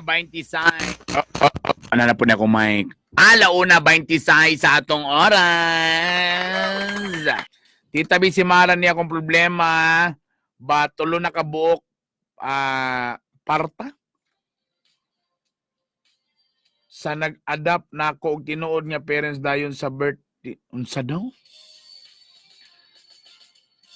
26. Oh. Ano na po na ako, Mike? 1:26 sa atong oras. Tita B, si Mara niya akong problema. Ba, tulo na kabuok parta? Sa nag-adapt na ako og tinuod nga parents dayon sa birth. Unsa daw?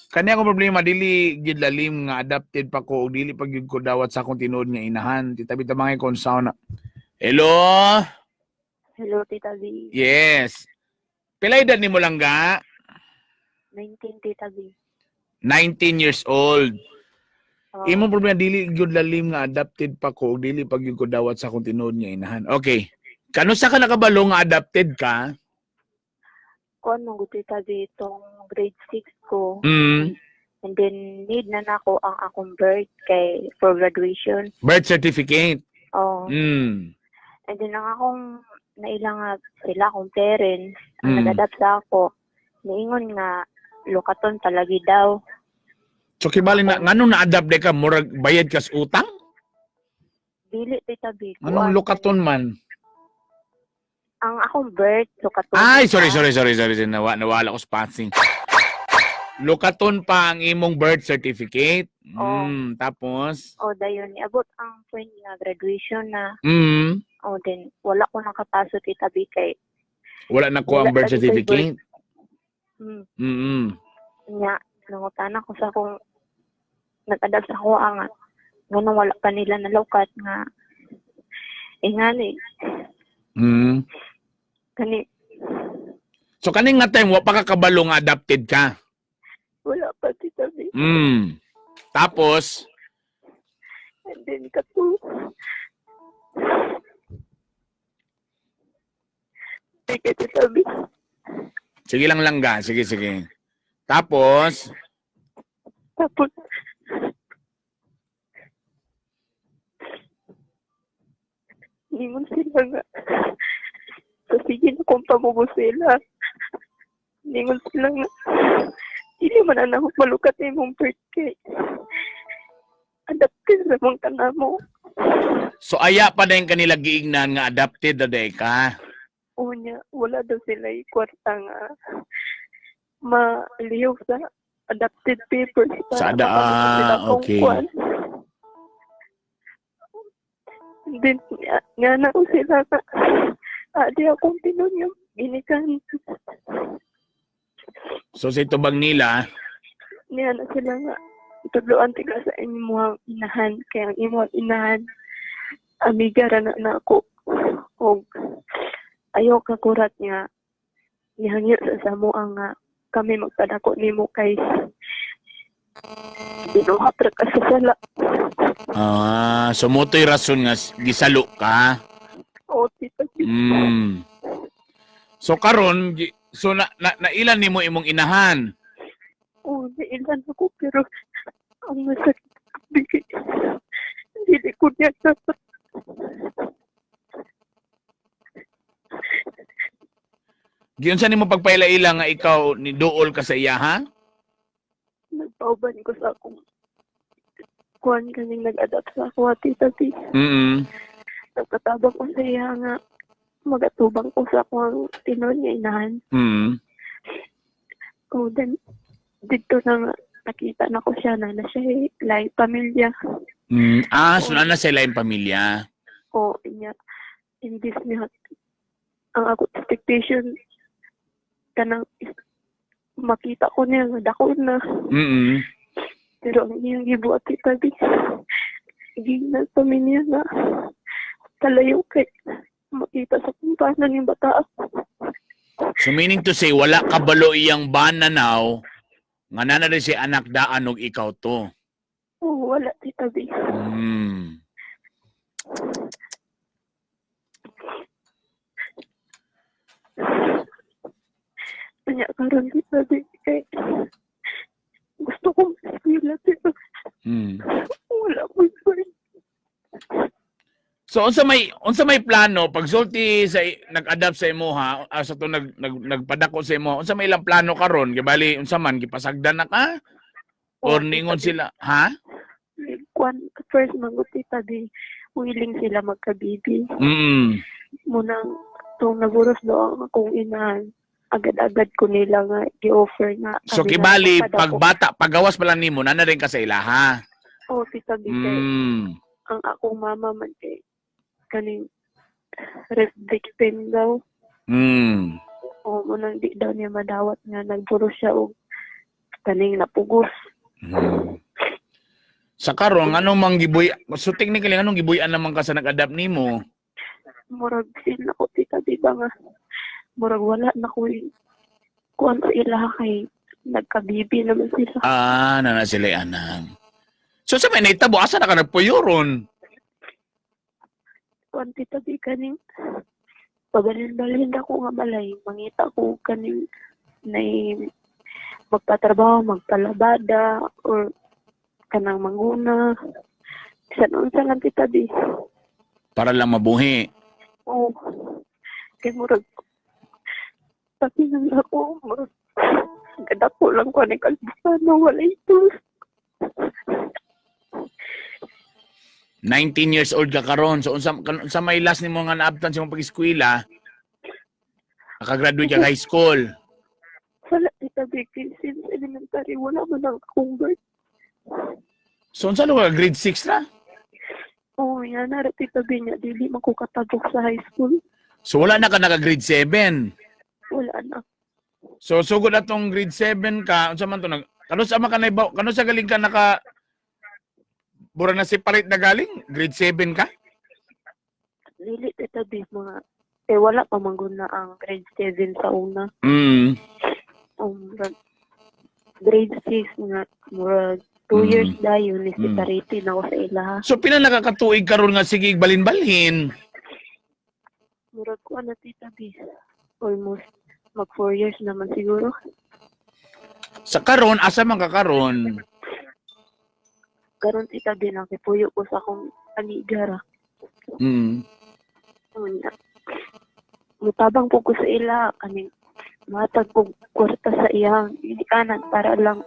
Kani akong problema dili gid lalim nga adopted pa ko og dili pa gyud ko dawat sa akong tinuod nga inahan. Tita B, tamangay kon na. Hello? Hello, Tita B. Yes. Pila edad nimo langga? 19, Tita B. 19 years old. Oh. Imong problema dili gyud lalim nga adopted pa ko og dili pa gyud ko dawat sa akong tinuod nga inahan. Okay. Kano sa ka nakabalo nga adopted ka? Kuan mo gud, Tita B, itong grade 6 ko. And then need na nako ang akong birth kay for graduation. Birth certificate. Oh. And then ang akong naila nga sila akong parents ang nag-adapt sa ako. Niingon nga lukaton palagi daw. So kibali na nganong na-adopt di ka, murag bayad kas utang? Dili, Tita B. Anong Kuan, lukaton man? Ang akong birth lukaton. Ay, sorry, sorry, sorry, sorry. Nawala ko sa passing. Lukaton pa ang imong birth certificate. Oo. Tapos, O dayon niabot ang point nga graduation na. O then wala ko nakapaso, Tita B, kay wala na ko ang wala birth lagi ko'y certificate. Nya nangutana ko sa akong nag-adapt sa ako ang nganong wala pa nila nalukat nga ingani kani. So kaning nga time wa pa ka kabalo nga adopted ka. Wala pa, Tita B. Tapos, And then kato sige, Tita B. Sige lang langga, sige sige. Tapos, Tapos ningon sila nga sa sige na kung pamubusila. Ningon sila nga dili man na ako malukat imong birthday, adapted sa mong kanamo. So aya pa din kanila giingnan nga adopted na day ka. Unya wala daw sila kwarta nga malihok sa adopted papers Sa para ada- makabot sila kung okay. kuwan. And then nga na ko sila nga di akong tinon yung ginikan. So sa itubang nila, Niya na sila nga tudloan tiga sa imuhang inahan kaya ang imuhang inahan amiga ra na nako og ayaw ka kurat nga nihangyo sa samo ang nga kami magpadako nimo kay binuhat ra ka sa sala. Ah, so mo to'y rason nga gisalo ka. O, Tita. So karon so na, na nailan nimo imong inahan. O, nailan ako pero ang masakit bigay dili ko niya dapat. Giunsa nimo pagpaila-ila nga ikaw ni duol ka sa iya, ha? Nagpauban ko sa akong kuan kaning nag-adapt sa ako, Tita B. Nagkatabang ko sa iya nga magatubang ko sa akong tinuod nga inahan. O then dito na nga nakita na ko siya na siya lay pamilya. Ah, so na sila yung pamilya. O inya imbis niya ang ako expectation kanang makita ko niya nga dako na pero ang iyang gibuhat, Tita B, ginan pa mi niya nga kalayo kay makita sa kumpanan yung bata. So meaning to say wala kabalo iyang bana now nga na rin si anak daan og ikaw to. Oo, wala, Tita B. Kanya karon, Tita B, kay gusto kong eskwela pero wala ko friend. So unsa may plano pagsulti sa nag-adapt sa imuha, sa to nag, nag nagpadako sa imuha, unsa may ilang plano karon? Gibali unsa man gipasagdan na ka or Oo, ningon Tita B. sila, ha? Kwan first man gud, Tita B. Willing sila magkabibi. Munang tong naburos daw ang akong inahan, agad-agad ko nila nga gi-offer nga So kami na kibali magpadako. Pag bata, pagawas pa lang nimo, nana rin ka sa ilaha. Oo, Tita B, kay ang akong mama man kay kaning rape victim daw. O munang di daw niya madawat nga nagburos siya og kaning napugos. Sa karon, anong mang gibuy, so technically anong gibuy-an naman ka sa nag-adapt nimo? Murag feel nako, Tita, di ba, nga murag wala na ko kuan sa ilaha kay nagkabibi naman sila. Ah, nana sila anang. So sa may nahitabo, asa na ka nagpuyo ron? Kuan, Tita B, kaning pabalhin-balhin ako nga balay, mangita ko kaning nay magpatrabaho, magpalabada or kanang manguna. Bisan unsa lang, Tita B. Para lang mabuhi. Oo. Kay murag pati nang ako, murag gadako lang ko ni kalbusan na walay tools. 19 years old ka karon. So unsa may last nimo nga naabtan sa imong pag-eskwela? Nakagraduate ka high school. Wala, Tita B, kay since elementary wala man ang akong birth. So unsa lugar, grade 6 na? Oo, yan na, Tita B, niya dili man ko katabok sa high school. So wala na ka naka grade 7. Wala na. So sugod atong grade 7 ka, unsa man to nag kano sa man ka naibaw, kano sa galing ka naka bura na separate na galing grade 7 ka? Dili, Tita B, mga eh wala pa man gud na ang grade 7 sa una. Murag grade 6 nga murag 2 years dayon ni separate na ako sa ilaha. So pila nakakatuig karon nga sige balin-balhin? Murag ko na, Tita B. Almost mag 4 years naman siguro. Sa karon, asa man ka karon? Karon, Tita B, nakipuyo ko sa akong amiga ra. Unya, mutabang po ko sa ila kaning matag ko kwarta sa iyang ginikanan para lang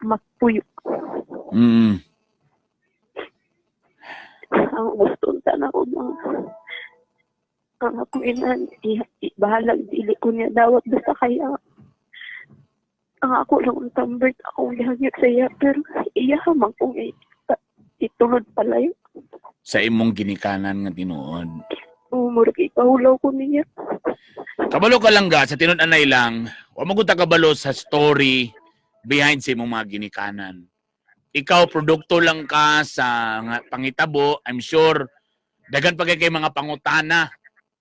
magpuyo. Ang gusto unta na ko mga ang akong inahan, bahala dili ko niya dawat, basta kaya ang ako lang untang birth akong gihangyo sa iya, pero iya man kong itulod palayo. Sa imong ginikanan nga tinuod. Oo, murag ipahulaw ko niya. Kabalo ka lang ga, sa tinud-anay lang, wa mo ta kabalo sa story behind sa imong mga ginikanan. Ikaw, produkto lang ka sa nga pangitabo, I'm sure, daghan pa kay mga pangutana.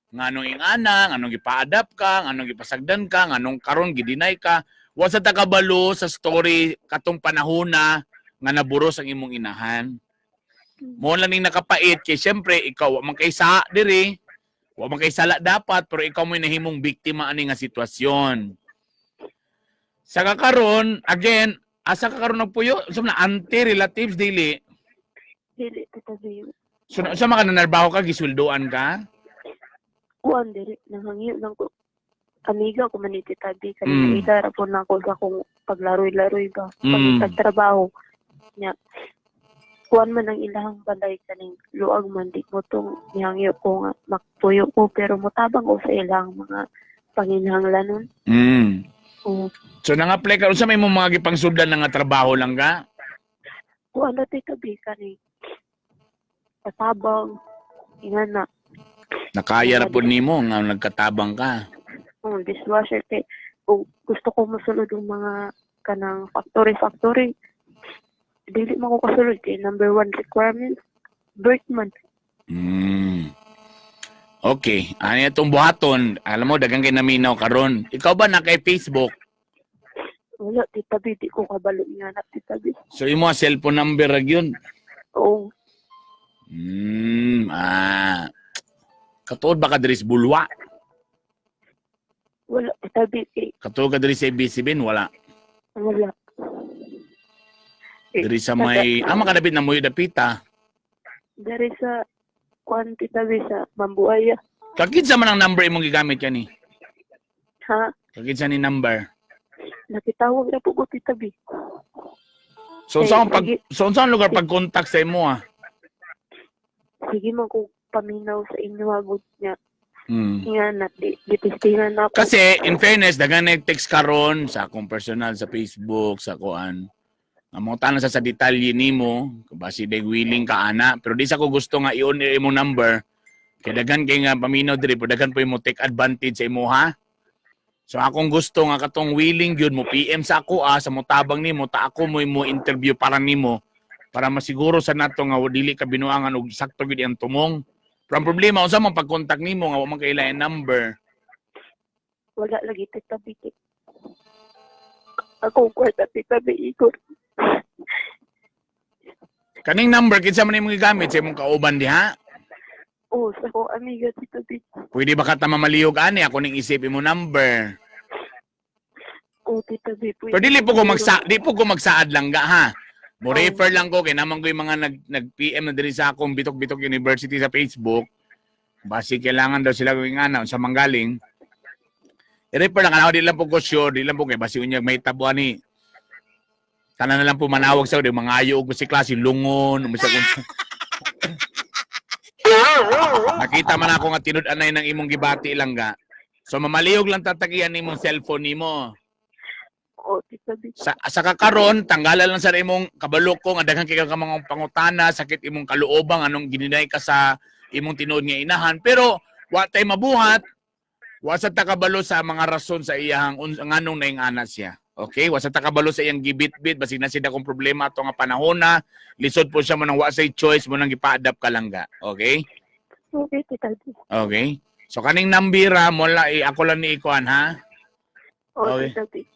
Nganong ingana, nganong gipa-adapt ka, nganong gipasagdan ka, nganong karon gideny ka. Wa sa ta kabalo sa story katong panahona nga naburos ang imong inahan. Mo lang ning nakapait kay syempre ikaw wa man kay sa diri, wa man kay sala dapat, pero ikaw mo'y nahimong biktima ani nga sitwasyon. Sa kakaron, again, asa ka karon nagpuyo? Sa mga auntie, relatives, dili? Dili, Tita B. So, sa mga nanarbaho ka, gisweldoan ka? Kuan dili, nanghangyo lang ko. Amiga ko man ni Tita B, kani ida ra po na ako sa akong paglaroy-laroy ba. Pagtrabaho. Nya. Kuan man ang ilahang balay, kaning luag man, di mo tong nihangyo ko nga makpuyo ko, pero motabang ko sa ilang mga panginhanglanon. Oo. So nang-apply ka unsa may imong mga gipangsuldan na nga trabaho lang ka? Kuan na, Tita B, kaning katabang ingana. Nakaya ra pud nimo nga nagkatabang ka. Dishwasher kay kung gusto ko mosulod og mga kanang factory factory, dili man ko kasulod kay number one requirement birth man. Okay, ano itong buhaton? Alam mo, dagang kay naminaw karon. Ikaw ba na kay Facebook? Wala, Tita B, di ko kabalo nga na, Tita B. So imo ang cellphone number ra gyud. Oo. Ah. Katuod ba ka diri sa Bulwa? Wala, Tita B, kay Katuod ka diri sa ABC-bin? Wala. Wala. Eh, Diri sa may makadapit na moyo dapita. Dari sa kuan, Tita B, sa Mambuaya. Kakinsa man ang number imong gigamit kani? Ha? Kakinsa ni number? Nakitawag na po ko, Tita B. So Eh, unsa ang pag sige. so unsa ang lugar pag-contact sa imo ah? Sige man ko paminaw sa inyo agud niya. Nga na di gitestingan na ako. Kasi in fairness, daghan nag-text karon sa akong personal sa Facebook, sa kuan. Ang mga tanan sa detalye nimo, basi day willing ka ana, pero di sa ko gusto nga i-on imong number. Kay daghan kay nga paminaw diri, pero daghan po mo take advantage sa imo, ha. So akong gusto nga katong willing gyud mo PM sa ako, sa motabang nimo ta ako mo interview para nimo para masiguro sa nato nga dili ka binuangan og sakto gyud ang tumong. Pero ang problema, unsa man pag-contact nimo nga wa man kailangan number? Wala lagi, Tita B. Akong kwarta, Tita B, ikot. Kaning number, kinsa man imong gigamit, sa imong kauban diha? Oh, sa akong amiga, Tita B. Pwede ba ka ta mamalihog ani ako ning isip imo number? Oh, Tita B, pwede. Pero di po ko magsaad lang ga, ha. Mo refer lang ko kay naman ko yung mga nag PM na diri sa akong Bitok Bitok University sa Facebook. Basi kailangan daw sila gawing ana sa manggaling. I-refer lang ako, di lang po ko sure, di lang po kay basi unyag may tabuan ni. Tanan na lang po manawag sa di mga ayo og si klase lungon, umisag unsa. Nakita man ako nga tinud-anay ng imong gibati lang ga. So mamalihog lang tatagian nimong cellphone nimo. Oh, Tita B. Sa kakaron, tanggalan lang sa imong kabalo ko nga daghan kay ka mga pangutana, sakit imong kalooban anong gininay ka sa imong tinuod nga inahan, pero wa tay mabuhat, wa sa ta kabalo sa mga rason sa iyahang nganong naing-ana siya. Okay, wa sa ta kabalo sa iyang gibitbit, basig na sila kung problema ato nga panahon na lisod po siya mo nang wa say choice mo nang gipa-adapt ka lang ga. Okay? Okay, Tita B. Okay. So kaning nambira mo la ako lang ni ikuan, ha. Oh, Okay. Tita B.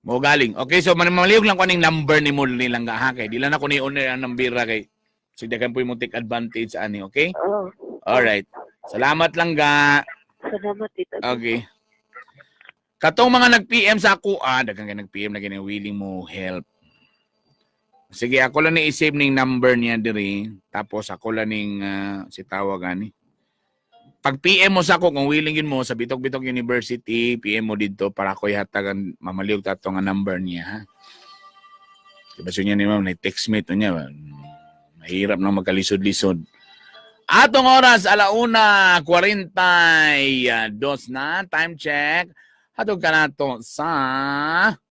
Mo galing. Okay, so malihog lang ko aning number ni mo nilang ga, ha, kay di lang ako ni owner ang nambira kay sigdagan po yung take advantage ani, okay? Oh, All right. Salamat lang ga. Salamat, Tita B. Okay. Katong mga nag-PM sa ako, daghan kay nag-PM na gini willing mo help. Sige, ako lang ni i-save ning number niya diri, tapos ako lang ning si tawag ani. Pag PM mo sa ako kung willing yun mo sa Bitok Bitok University, PM mo dito para ako ihatagan mamalihog tato nga number niya, ha. Diba so niya ni ma'am, text mate niya. Mahirap na magkalisod-lisod. Atong oras, 1:42 na, time check. Hatog ka nato sa